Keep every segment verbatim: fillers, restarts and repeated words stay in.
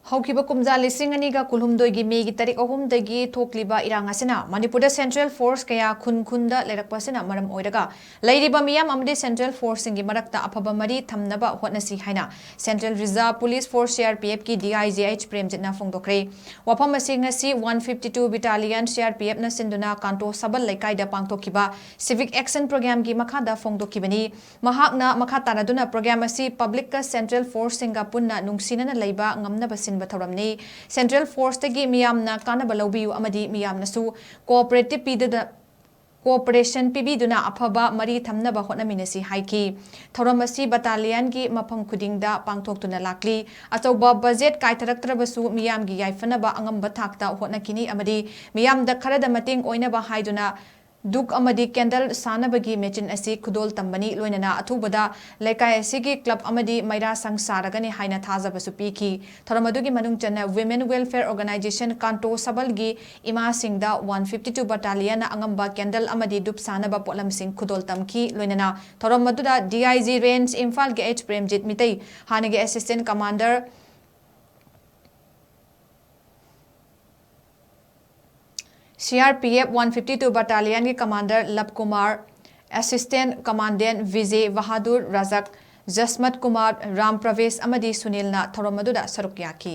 ꯍꯧꯈꯤꯕ ꯀꯨꯝꯖꯥ ꯂꯤꯁꯤꯡ ꯑꯅꯤꯒ ꯀꯨꯟꯍꯨꯝꯗꯣꯏꯒꯤ ꯃꯦꯒꯤ ꯇꯥꯔꯤꯛ ꯑꯍꯨꯝꯗꯒꯤ ꯊꯣꯛꯂꯤꯕ ꯏꯔꯥꯡ ꯑꯁꯤꯅ ꯃꯅꯤꯄꯨꯔꯗ ꯁꯦꯟꯇ꯭ꯔꯦꯜ ꯐꯣꯔꯁ ꯀꯌꯥ ꯈꯨꯟ ꯈꯨꯟꯗ ꯂꯩꯔꯛꯄ ꯑꯁꯤꯅ ꯃꯔꯝ ꯑꯣꯏꯔꯒ ꯂꯩꯔꯤꯕ ꯃꯤꯌꯥꯝ ꯑꯃꯗꯤ ꯁꯦꯟꯇ꯭ꯔꯦꯜ ꯐꯣꯔꯁꯁꯤꯡꯒꯤ ꯃꯔꯛꯇ ꯑꯐꯕ ꯃꯔꯤ ꯊꯝꯅꯕ ꯍꯣꯠꯅꯁꯤ ꯍꯥꯏꯅ central reserve police force, C R P ꯑꯦꯐꯀꯤ ꯗꯤ ꯑꯥꯏ ꯖꯤ ꯑꯩꯆ ꯄ꯭ꯔꯦꯝꯖꯤꯠꯅ ꯐꯣꯡꯗꯣꯛꯈ꯭ꯔꯦ꯫ ꯋꯥꯐꯝ ꯑꯁꯤ ꯉꯁꯤ ꯋꯥꯟ ꯐꯤꯐꯇꯤ ꯇꯨ ꯕꯤꯇꯥꯂꯤꯌꯟ, ꯁꯤ ꯑꯥꯔ ꯄꯤ ꯑꯦꯐꯅ ꯁꯤꯟꯗꯨꯅ ꯀꯥꯟꯇꯣ ꯁꯕꯜ ꯂꯩꯀꯥꯏꯗ ꯄꯥꯡꯊꯣꯛꯈꯤꯕ ꯁꯤꯚꯤꯛ ꯑꯦꯛꯁꯟ ꯄ꯭ꯔꯣꯒ꯭ꯔꯥꯝꯒꯤ ꯃꯈꯥꯗ ꯐꯣꯡꯗꯣꯛꯈꯤꯕꯅꯤ꯫ ꯃꯍꯥꯛꯅ ꯃꯈꯥ ꯇꯥꯔꯗꯨꯅ ꯄ꯭ꯔꯣꯒ꯭ꯔꯥꯝ ꯑꯁꯤ ꯄꯕ꯭ꯂꯤꯛꯀ ꯁꯦꯟꯇ꯭ꯔꯦꯜ ꯐꯣꯔꯁꯁꯤꯡꯒ ꯄꯨꯟꯅ ꯅꯨꯡꯁꯤꯅꯅ ꯂꯩꯕ ꯉꯝꯅꯕ ꯁꯤꯟꯕ ꯊꯧꯔꯝꯅꯤ꯫ ꯁꯦꯟꯇ꯭ꯔꯦꯜ ꯐꯣꯔꯁꯇꯒꯤ ꯃꯤꯌꯥꯝꯅ ꯀꯥꯟꯅꯕ ꯂꯧꯕꯤꯌꯨ ꯑꯃꯗꯤ ꯃꯤꯌꯥꯝꯅꯁꯨ ꯀꯣꯑꯣꯄꯔꯦꯇꯤꯚ ꯄꯤꯗꯨꯅ, ꯀꯣꯑꯣꯄꯔꯦꯁꯟ ꯄꯤꯕꯤꯗꯨꯅ ꯑꯐꯕ ꯃꯔꯤ ꯊꯝꯅꯕ ꯍꯣꯠꯅꯃꯤꯟꯅꯁꯤ ꯍꯥꯏꯈꯤ꯫ ꯊꯧꯔꯝ ꯑꯁꯤ ꯕꯇꯥꯂꯤꯌꯟꯒꯤ ꯃꯐꯝ ꯈꯨꯗꯤꯡꯗ ꯄꯥꯡꯊꯣꯛꯇꯨꯅ ꯂꯥꯛꯂꯤ꯫ ꯑꯆꯧꯕ ꯕꯖꯦꯠ ꯀꯥꯏꯊꯔꯛꯇ꯭ꯔꯕꯁꯨ ꯃꯤꯌꯥꯝꯒꯤ ꯌꯥꯏꯐꯅꯕ ꯑꯉꯝꯕ ꯊꯥꯛꯇ ꯍꯣꯠꯅꯈꯤꯅꯤ ꯑꯃꯗꯤ ꯃꯤꯌꯥꯝꯗ ꯈꯔꯗ ꯃꯇꯦꯡ ꯑꯣꯏꯅꯕ ꯍꯥꯏꯗꯨꯅ ꯙꯨꯛ ꯑꯃꯗꯤ ꯀꯦꯟꯗꯜ ꯁꯥꯅꯕꯒꯤ ꯃꯦꯆꯤꯟ ꯑꯁꯤ ꯈꯨꯗꯣꯜ ꯇꯝꯕꯅꯤ꯫ ꯂꯣꯏꯅꯅ ꯑꯊꯨꯕꯗ ꯂꯩꯀꯥꯏ ꯑꯁꯤꯒꯤ ꯀ꯭ꯂꯕ ꯑꯃꯗꯤ ꯃꯩꯔꯥ ꯁꯪ ꯁꯥꯔꯒꯅꯤ ꯍꯥꯏꯅ ꯊꯥꯖꯕꯁꯨ ꯄꯤꯈꯤ꯫ ꯊꯧꯔꯝ ꯑꯗꯨꯒꯤ ꯃꯅꯨꯡ ꯆꯟꯅ Women Welfare Organisation ꯀꯥꯟꯇꯣ ꯁꯕꯜꯒꯤ ꯏꯃꯥꯁꯤꯡꯗ ꯋꯥꯟ ꯐꯤꯐꯇꯤ ꯇꯨ ꯕꯇꯥꯂꯤꯌꯟꯅ ꯑꯉꯝꯕ ꯀꯦꯟꯗꯜ ꯑꯃꯗꯤ ꯙꯨꯞ ꯁꯥꯅꯕ ꯄꯣꯠꯂꯝꯁꯤꯡ ꯈꯨꯗꯣꯜ ꯇꯝꯈꯤ꯫ ꯂꯣꯏꯅꯅ ꯊꯧꯔꯝ ꯑꯗꯨꯗ ꯗꯤ ꯑꯥꯏ ꯖꯤ ꯔꯦꯟꯖ ꯏꯝꯐꯥꯜꯒꯤ ꯑꯩꯆ ꯄ꯭ꯔꯦꯝꯖꯤꯠ ꯃꯤꯇꯩ, ꯍꯥꯟꯅꯒꯤ assistant commander C R P F one fifty two ꯕꯇꯥꯂꯤꯌꯟꯒꯤ commander Lab Kumar, assistant commandant Vijay Bahadur Rajak, Jasmat Kumar, Ram Pravesh ꯑꯃꯗꯤ ꯁꯨꯅꯤꯜꯅ ꯊꯧꯔꯝ ꯑꯗꯨꯗ ꯁꯔꯨꯛ ꯌꯥꯈꯤ꯫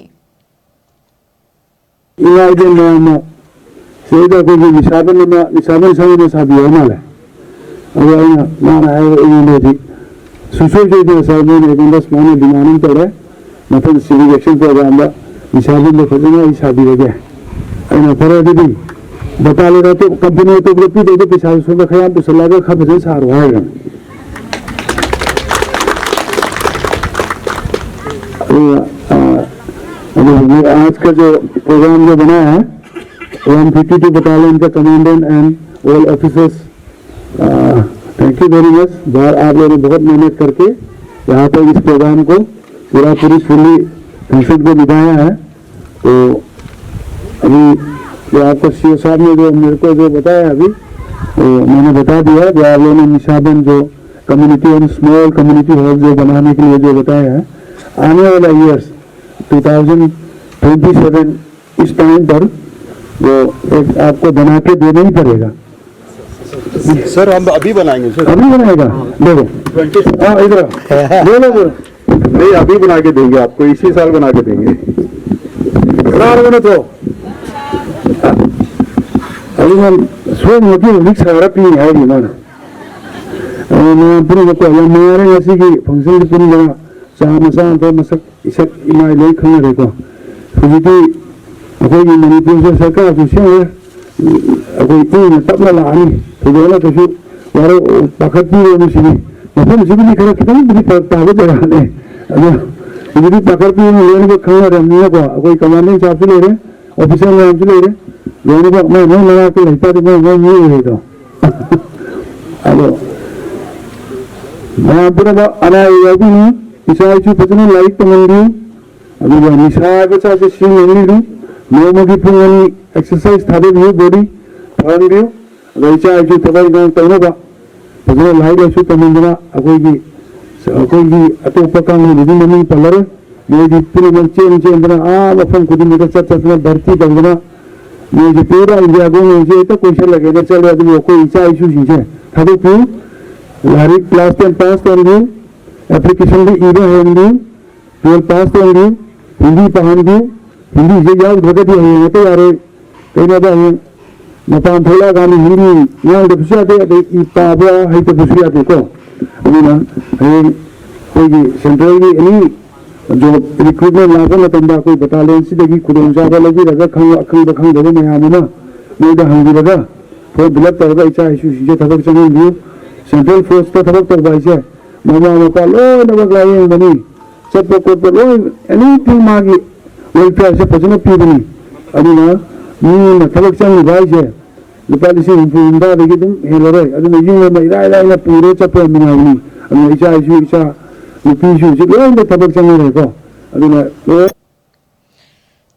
ꯏꯃꯥ ꯏꯕꯦꯟ ꯃꯌꯥꯝꯅ ꯁꯤꯗꯩꯗ ꯑꯩꯈꯣꯏꯒꯤ ꯅꯤꯁꯥꯕꯟ ꯑꯃ, ꯅꯤꯁꯥꯕꯟ ꯁꯪ ꯑꯃ ꯁꯥꯕꯤꯌꯨ ꯍꯥꯏ ꯃꯥꯜꯂꯦ꯫ ꯑꯗꯣ ꯑꯩꯅ, ꯃꯥꯅ ꯍꯥꯏꯕ ꯑꯩꯉꯣꯟꯗꯗꯤ ꯁꯨꯡꯁꯣꯏ ꯁꯣꯏꯗꯅ ꯁꯥꯔ, ꯃꯣꯏꯅ ꯑꯩꯉꯣꯟꯗ ꯁꯨꯃꯥꯏꯅ ꯗꯤꯃꯥꯟ ꯑꯃ ꯇꯧꯔꯦ, ꯃꯊꯪ ꯁꯤꯚꯤꯛ ꯑꯦꯛꯁꯟ ꯄ꯭ꯔꯣꯒ꯭ꯔꯥꯝꯗ ꯅꯤꯁꯥꯕꯟꯗꯣ ꯐꯖꯅ ꯑꯩ ꯁꯥꯕꯤꯔꯒꯦ꯫ ꯑꯩꯅ, ꯐꯔꯦ ꯑꯗꯨꯗꯤ ꯕꯇꯥꯂꯤꯌꯟ ꯑꯇꯣꯞ, ꯀꯝꯄꯅꯤ ꯑꯇꯣꯞꯄꯗ ꯄꯤꯗꯣꯏꯗꯣ ꯄꯩꯁꯥꯗꯣ ꯁꯣꯝꯗ ꯈꯔ ꯌꯥꯝ ꯄꯨꯁꯜꯂꯛꯑꯒ ꯈꯔ ꯐꯖꯅ ꯁꯥꯔꯣ ꯍꯥꯏꯈ꯭ꯔꯕꯅꯤ꯫ ꯑꯗꯨꯒ, ꯑ, अभी आज का जो प्रोग्राम जो बना है, वन फिफ्टी टू बटालियन का commandant and all officers, thank you very much. बाहर आप लोगों ने बहुत मेहनत करके यहाँ पर इस प्रोग्राम को पूरा पूरी फुल्ली फंक्शन को निभाया है। तो अभी जो आपका सीओ साहब ने जो मेरे को जो बताया अभी, तो मैंने बता दिया जो आप लोगों ने निशाबंद जो community and small community hall जो बनाने के लिए जो बताया है, आने वाला years two thousand twenty seven, इस टाइम पर वो एक आपको बना के देना ही पड़ेगा। सर, हम अभी बनाएंगे सर। अभी बनाएगा? देखो, हाँ, इधर आओ। बोलो, बोलो। नहीं, अभी बना के देंगे आपको, इसी साल बना के देंगे। Claro, bueno, todo. ꯑꯗꯨꯅ ꯁꯣꯏꯗꯅꯃꯛꯀꯤ ꯍꯧꯖꯤꯛ ꯁꯥꯔ ꯄꯤꯅꯤ ꯍꯥꯏꯔꯤ ꯃꯥꯅ꯫ ꯑꯗꯨ ꯃꯌꯥꯝ ꯄꯨꯝꯅꯃꯛꯀꯣ ꯌꯥꯝ ꯅꯨꯡꯉꯥꯏꯔꯦ ꯉꯁꯤꯒꯤ ꯐꯪꯁꯟꯁꯤ ꯄꯨꯟꯕꯗ꯫ ꯆꯥ ꯃꯆꯥ ꯑꯃ ꯊꯛꯑ ꯃꯁꯛ ꯏꯁꯛ ꯏꯃꯥꯏ ꯂꯣꯏ ꯈꯪꯅꯔꯦꯀꯣ꯫ ꯍꯧꯖꯤꯛꯇꯤ ꯑꯩꯈꯣꯏꯒꯤ ꯃꯅꯤꯄꯨꯔꯁꯦ ꯁꯔꯀꯥꯔꯁꯨ ꯁꯦꯝꯈ꯭ꯔꯦ꯫ ꯑꯩꯈꯣꯏ ꯏꯪꯅ ꯇꯞꯅ ꯂꯥꯛꯑꯅꯤ꯫ ꯊꯣꯏꯗꯣꯛꯅ ꯀꯩꯁꯨ ꯋꯥꯔꯧ ꯄꯥꯈꯠꯄꯤꯔꯨꯅꯨ ꯁꯤꯅꯤ꯫ ꯃꯐꯝꯁꯤꯕꯨꯗꯤ ꯈꯔ ꯈꯤꯇꯪꯕꯨꯗꯤ ꯐꯔꯛ ꯇꯥꯕ ꯖꯒꯥꯅꯦ꯫ ꯑꯗꯣ ꯍꯧꯖꯤꯛꯇꯤ ꯄꯥꯈꯠꯄꯤꯔꯨꯅꯨ, ꯂꯣꯏꯅꯃꯛ ꯈꯪꯅꯔꯕꯅꯤꯅꯀꯣ꯫ ꯑꯩꯈꯣꯏ ꯀꯃꯥꯟꯗꯦꯟ ꯁꯥꯕꯁꯨ ꯂꯩꯔꯦ, ꯑꯣꯐꯤꯁꯔ ꯃꯌꯥꯝꯁꯨ ꯂꯩꯔꯦ, ꯂꯣꯏꯅꯃꯛ ꯃꯥꯏ ꯃꯥꯏ ꯃꯅꯥꯛꯇ ꯂꯩꯇꯥꯔꯗꯤ ꯃꯥꯏ ꯃꯥꯏ ꯃꯤ ꯑꯣꯏꯔꯦꯗꯣ꯫ ꯑꯗꯣ ꯃꯌꯥꯝ ꯄꯨꯝꯅꯃꯛ ꯑꯅꯥ ꯑꯌꯦꯛ ꯌꯥꯎꯕꯤꯅꯨ, ꯏꯆꯥ ꯏꯁꯨ ꯐꯖꯅ ꯂꯥꯏꯔꯤꯛ ꯇꯝꯍꯟꯕꯤꯌꯨ꯫ ꯑꯗꯨꯒ ꯅꯤꯁꯥ ꯍꯥꯏꯕ ꯆꯥꯛꯁꯦ ꯁꯤꯖꯤꯟꯅꯕꯤꯒꯅꯨ꯫ ꯅꯣꯡꯃꯒꯤ ꯄꯨꯡ ꯑꯅꯤ ꯑꯦꯛꯁꯔꯁꯥꯏꯁ ꯊꯥꯗꯕꯤꯌꯨ, ꯕꯣꯗꯤ ꯐꯍꯟꯕꯤꯌꯨ꯫ ꯑꯗꯣ ꯏꯆꯥ ꯏꯁꯨ ꯊꯕꯛ ꯏꯪꯈꯥꯡ ꯇꯧꯅꯕ ꯐꯖꯅ ꯂꯥꯏꯔꯤꯛ ꯂꯥꯏꯁꯨ ꯇꯝꯍꯟꯗꯅ ꯑꯩꯈꯣꯏꯒꯤ ꯑꯩꯈꯣꯏꯒꯤ ꯑꯇꯣꯞꯄ ꯀꯥꯡꯕꯨꯗꯨꯗꯤ ꯃꯃꯤꯡ ꯄꯜꯂꯔꯣꯏ꯫ ꯃꯣꯏꯗꯤ ꯄꯨꯝꯅꯃꯛ ꯆꯦꯟ ꯆꯦꯟꯗꯅ ꯑꯥ ꯃꯐꯝ ꯈꯨꯗꯤꯡꯃꯛꯇ ꯆꯠ ꯆꯠꯇꯅ ꯚꯔꯇꯤ ꯇꯧꯗꯅ ꯃꯣꯏꯁꯦ ꯄꯨꯔꯥ ꯏꯟꯗꯤꯌꯥ ꯒꯣꯔꯃꯦꯟꯁꯦ ꯍꯦꯛꯇ ꯀꯣꯏꯁꯜꯂꯒꯦꯅ ꯆꯠꯂꯦ꯫ ꯑꯗꯨꯕꯨ ꯑꯩꯈꯣꯏ ꯏꯆꯥ ꯏꯁꯨꯁꯤꯡꯁꯦ ꯊꯥꯗꯣꯛꯄꯤꯌꯨ꯫ ꯂꯥꯏꯔꯤꯛ ꯀ꯭ꯂꯥꯁ ꯇꯦꯟ ꯄꯥꯁ ꯇꯧꯍꯟꯕꯤꯌꯨ, ꯑꯦꯄ꯭ꯂꯤꯀꯦꯁꯟꯗ ꯏꯕ ꯍꯩꯍꯟꯕꯤꯌꯨ, ꯇꯨꯌꯦꯜꯞ ꯄꯥꯁ ꯇꯧꯍꯟꯕꯤꯌꯨ, ꯍꯤꯟꯗꯤ ꯄꯥꯍꯟꯕꯤꯌꯨ꯫ ꯍꯤꯟꯗꯤꯁꯦ ꯌꯥꯎꯗ꯭ꯔꯒꯗꯤ ꯍꯌꯦꯡ ꯍꯦꯛꯇ ꯌꯥꯔꯣꯏ꯫ ꯀꯩꯅꯣꯗ ꯍꯌꯦꯡ ꯃꯄꯥꯟ ꯊꯣꯛꯂꯛꯑꯀꯥꯟꯗ ꯍꯤꯟꯗꯤ ꯉꯥꯡꯗꯕꯁꯨ ꯌꯥꯗꯦ, ꯑꯗꯩ ꯏ ꯄꯥꯕ ꯍꯩꯇꯕꯁꯨ ꯌꯥꯗꯦꯀꯣ꯫ ꯑꯗꯨꯅ ꯍꯌꯦꯡ ꯑꯩꯈꯣꯏꯒꯤ ꯁꯦꯟꯇ꯭ꯔꯦꯜꯒꯤ ꯑꯦꯅꯤ ꯖꯣꯕ ꯔꯤꯀ꯭ꯔꯨꯠꯃꯦꯟ ꯂꯥꯛꯄ ꯃꯇꯝꯗ ꯑꯩꯈꯣꯏ ꯕꯇꯥꯂꯤꯌꯟꯁꯤꯗꯒꯤ ꯈꯨꯗꯣꯡꯆꯥꯕ ꯂꯧꯕꯤꯔꯒ ꯈꯪꯕ ꯑꯈꯪꯕ ꯈꯪꯗꯕ ꯃꯌꯥꯝ ꯑꯃ ꯃꯣꯏꯗ ꯍꯪꯕꯤꯔꯒ ꯐꯣꯔꯝ ꯐꯤꯜ ꯑꯞ ꯇꯧꯔꯒ ꯏꯆꯥ ꯏꯁꯨꯁꯤꯡꯁꯦ ꯊꯕꯛ ꯆꯪꯍꯟꯕꯤꯌꯨ꯫ ꯁꯦꯟꯇ꯭ꯔꯦꯜ ꯐꯣꯔꯁꯇ ꯊꯕꯛ ꯇꯧꯕ ꯍꯥꯏꯁꯦ ꯃꯃꯥ ꯃꯄꯥ ꯂꯣꯏꯅꯃꯛ ꯂꯥꯏꯌꯦꯡꯕꯅꯤ, ꯆꯠꯄ ꯈꯣꯠꯄ ꯂꯣꯏ, ꯑꯦꯅꯤꯊꯤꯡ ꯃꯥꯒꯤ ꯋꯦꯜꯐꯤꯌꯔꯁꯦ ꯐꯖꯅ ꯄꯤꯕꯅꯤ꯫ ꯑꯗꯨꯅ ꯃꯤ ꯑꯃ ꯊꯕꯛ ꯆꯪꯉꯤꯕ ꯍꯥꯏꯁꯦ ꯂꯨꯄꯥ ꯂꯤꯁꯤꯡ ꯍꯨꯝꯐꯨ ꯍꯨꯝꯗ꯭ꯔꯥꯗꯒꯤ ꯑꯗꯨꯝ ꯍꯦꯜꯂꯔꯣꯏ꯫ ꯑꯗꯨꯅ ꯌꯨꯝ ꯑꯃ ꯏꯔꯥꯏ ꯂꯥꯏꯅ ꯄꯨꯔꯒ ꯆꯠꯄ ꯌꯥꯝ ꯅꯨꯡꯉꯥꯏꯕꯅꯤ꯫ ꯑꯗꯨꯅ ꯏꯆꯥ ꯏꯁꯨ, ꯏꯆꯥ ꯅꯨꯄꯤꯁꯨ ꯍꯧꯖꯤꯛ ꯂꯣꯏꯅ ꯊꯕꯛ ꯆꯪꯅꯔꯦꯀꯣ꯫ ꯑꯗꯨꯅ ꯂꯣꯏ